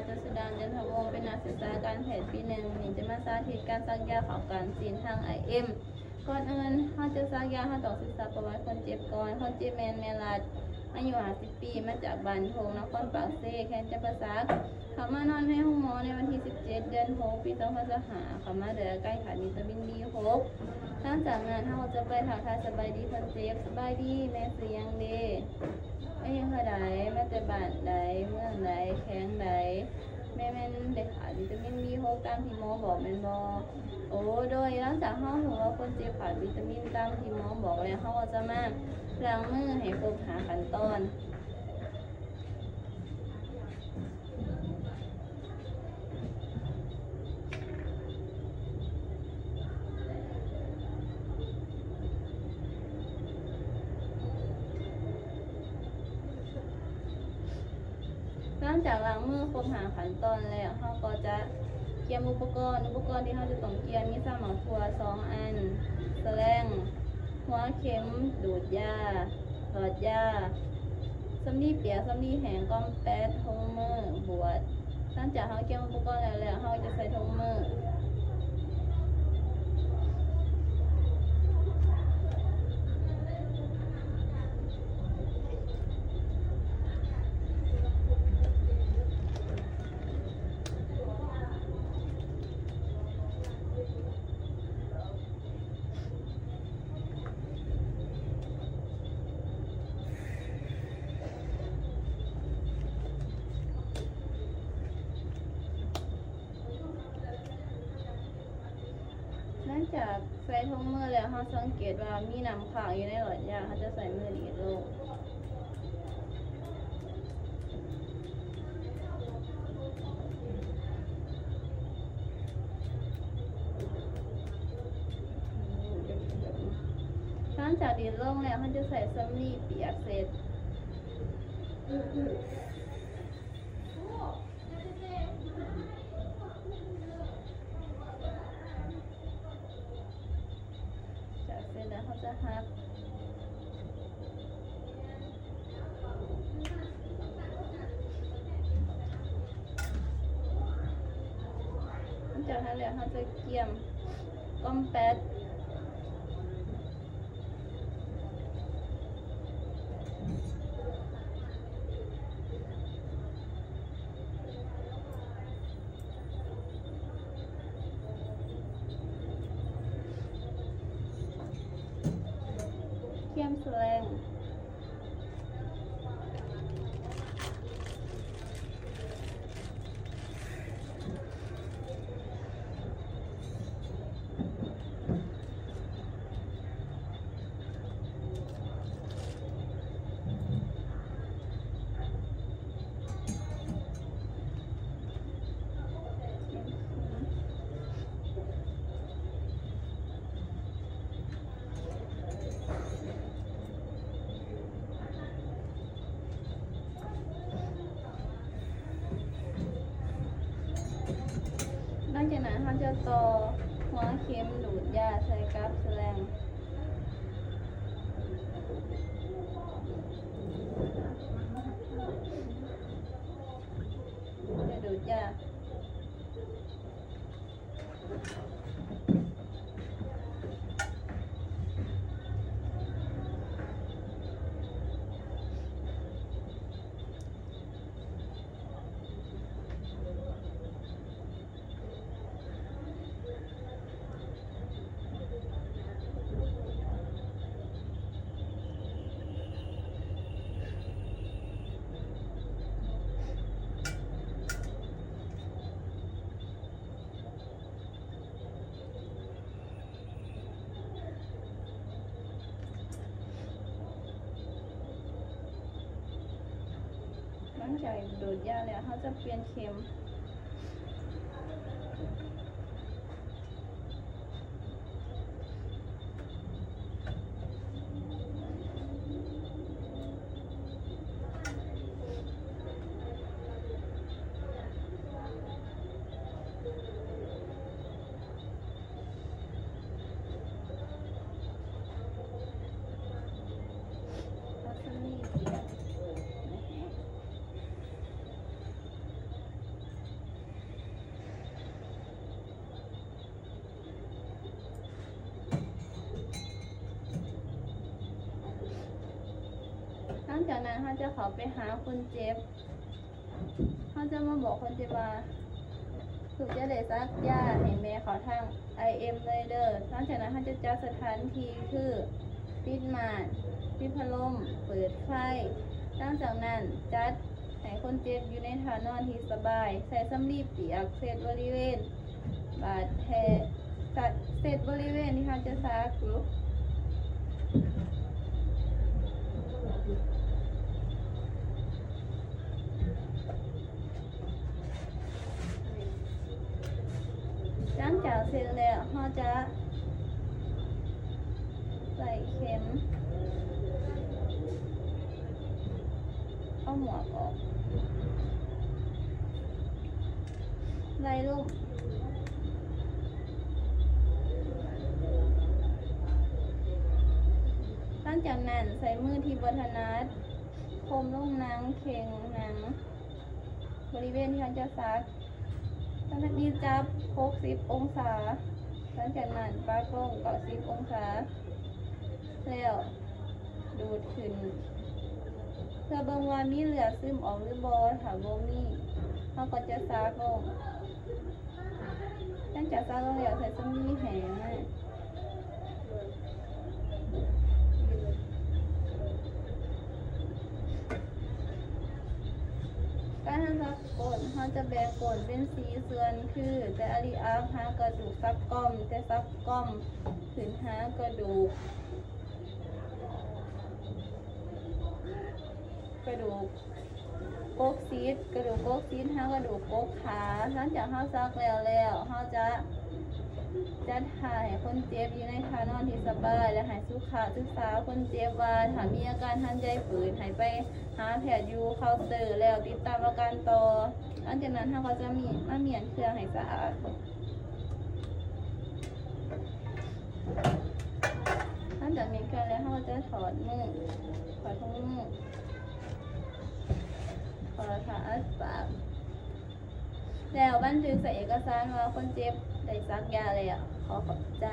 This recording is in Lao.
ຈັນສຸດາ ຈັນທະວົງ ເປັນນັກສຶກສາການແພດປີໜຶ່ງ ມື້ນີ້ຈະມາສາທິດການສັກຢາເຂົ້າກ້າມຊີ້ນທາງ ໄອເອັມ. ກ່ອນອື່ນເຮົາຈະສັກຢາ ເຮົາຕ້ອງສຶກສາປະຫວັດຄົນເຈັບກ່ອນ. ຄົນເຈັບແມ່ນແມ່ລັດ ອາຍຸຫ້າສິບປີ ມາຈາກບ້ານທົ່ງ ນະຄອນປາກເຊ ແຂວງຈຳປາສັກ. ເຂົ້າມານອນໃນໂຮງໝໍໃນວັນທີສິບເຈັດ ເດືອນຫົກ ປີສອງພັນຊາວຫ້າ ເຂົ້າມາດ້ວຍອາການຂາດວິຕາມິນ ບີຫົກ. ຫຼັງຈາກນັ້ນເຮົາກໍຈະໄປທັກທາຍສະບາຍດີຄົນເຈັບ. ສະບາຍດີ ແມ່ຊື່ຫຍັງເດ? ອາຍຸເທົ່າໃດ? ມາແຕ່ບ້ານໃດ? ເມືອງໃດ? ແຂວງໃດ? ແມ່ແມ່ນໄດ້ຂາດວິຕາມິນ ບີຫົກ ຕາມທີ່ໝໍບອກແມ່ນບໍ່? ໂອ ໂດຍ. ຫຼັງຈາກເຮົາຮູ້ວ່າຄົນເຈັບຂາດວິຕາມິນຕາມທີ່ໝໍບອກແລ້ວ ເຮົາກໍຈະມາລ້າງມືໃຫ້ຄົບຫ້າຂັ້ນຕອນ. ຫຼັງຈາກລ້າງມືຄົບຫ້າຂັ້ນຕອນແລ້ວ ເຮົາກໍຈະກຽມອຸປະກອນ. ອຸປະກອນທີ່ເຮົາຈະຕ້ອງກຽມມີຊາໝາກຖົ່ວສອງອັນ, ສະແລງ, ຫົວເຂັມດູດຢາ, ຫຼອດຢາ, ສຳລີປຽກ, ສຳລີແຫ້ງ, ກອມແປດ, ຖົງມື, ບວດ. ຫຼັງຈາກເຮົາກຽມອຸປະກອນແລ້ວແລ້ວ ເຮົາຈະໃສ່ຖົງມື. ຫຼັງຈາກໃສ່ຖົງມືແລ້ວ ເຮົາສັງເກດວ່າມີນ້ຳຄ້າງຢູ່ໃນຫຼອດຢາ ເຮົາຈະໃຊ້ມືດີດລົງ. ຫຼັງຈາກດີດລົງແລ້ວ ເຮົາຈະໃຊ້ສຳລີປຽກເຊັດ. ຈາກເຊັດແລ້ວເຮົາຈະຫັກ. ຫຼັງຈາກຫັ້ນແລ້ວເຮົາຈະກຽມກອມແປດ. ກຽມສະແລງ. ຫຼັງຈາກນັ້ນເຮົາຈະຕໍ່ຫົວເຂັມດູດຢາໃສ່ກັບສະແລງ. ຈະດູດຢາ. ຫຼັງຈາກດູດຢາແລ້ວ ເຮົາຈະປ່ຽນເຂັມ. ເອົາສ່ຳນີ້ ແຫ້ງ. ຈາກນັ້ນເຮົາຈະເຂົ້າໄປຫາຄົນເຈັບ ເຮົາຈະມາບອກຄົນເຈັບວ່າ ລູກຈະໄດ້ສັກຢາໃຫ້ແມ່ເຂົ້າທາງ ໄອເອັມ ເລີຍເດີ. ຫຼັງຈາກນັ້ນເຮົາຈະຈັດສະຖານທີ່ຄື ປິດມ່ານ, ປິດພັດລົມ, ເປີດໄຟ. ຫຼັງຈາກນັ້ນຈັດໃຫ້ຄົນເຈັບຢູ່ໃນທ່ານອນທີ່ສະບາຍ, ໃຊ້ສຳລີປຽກເຊັດບໍລິເວນ ບາດແຜ ສະ ເຊັດບໍລິເວນທີ່ເຮົາຈະສັກຢູ່. ຫຼັງຈາກເສັດແລ້ວ ເຮົາຈະໃສ່ເຂັມ ເອົາໝວກອອກ ໄລ່ລົງ. ຫຼັງຈາກນັ້ນໃຊ້ມືທີ່ບໍ່ຖະໜັດ ກົ້ມລົງນັ່ງເຄັ່ງໜັງບໍລິເວນທີ່ເຮົາຈະສັກ. ເຈົ້າໜ້າທີ່ຈັບຫົກສິບອົງສາ, ຫຼັງຈາກນັ້ນປັກລົງເກົ້າສິບອົງສາ ແລ້ວດູດຂຶ້ນ ເພື່ອເບິ່ງວ່າມີເລືອດຊຶມອອກຫຼືບໍ່. ຖ້າບໍ່ມີ ເຮົາກໍຈະສັກລົງ. ຫຼັງຈາກສັກລົງແລ້ວ ໃສ່ສຳລີແຫ້ງມາ. ການຮັກສາກົ້ນ ເຮົາຈະແບ່ງກົ້ນເປັນສີ່ສ່ວນ ຄື ແຕ່ອາຣີອັບຫາກະດູກສັບກ່ອມ, ແຕ່ສັບກ່ອມຂຶ້ນຫາກະດູກ ກະດູກ ກົກຊີດ, ກະດູກກົກຊີດຫາກະດູກກົກຂາ. ຫຼັງຈາກເຮົາສັກແລ້ວແລ້ວ ເຮົາຈະຈັດທ່າໃຫ້ຄົນເຈັບຢູ່ໃນທ່ານອນທີ່ສະບາຍ ແລະ ໃຫ້ສຸຂະສຶກສາຄົນເຈັບວ່າ ຖ້າມີອາການຫັນໃຈຝືດ ໃຫ້ໄປຫາແພດຢູ່ເຄົາເຕີ ແລ້ວຕິດຕາມອາການຕໍ່. ຫຼັງຈາກນັ້ນເຮົາກໍຈະມີ ມາມ້ຽນເຄື່ອງໃຫ້ສະອາດ. ຫຼັງຈາກມ້ຽນເຄື່ອງແລ້ວ ເຮົາຈະຖອດມື ຖອດຖົງມື ຂໍຖ້າອັດປາກ ແລ້ວບັນທຶກໃສ່ເອກະສານວ່າຄົນເຈັບໄດ້ສັກຢາແລ້ວ. ຂໍຂອບໃຈ.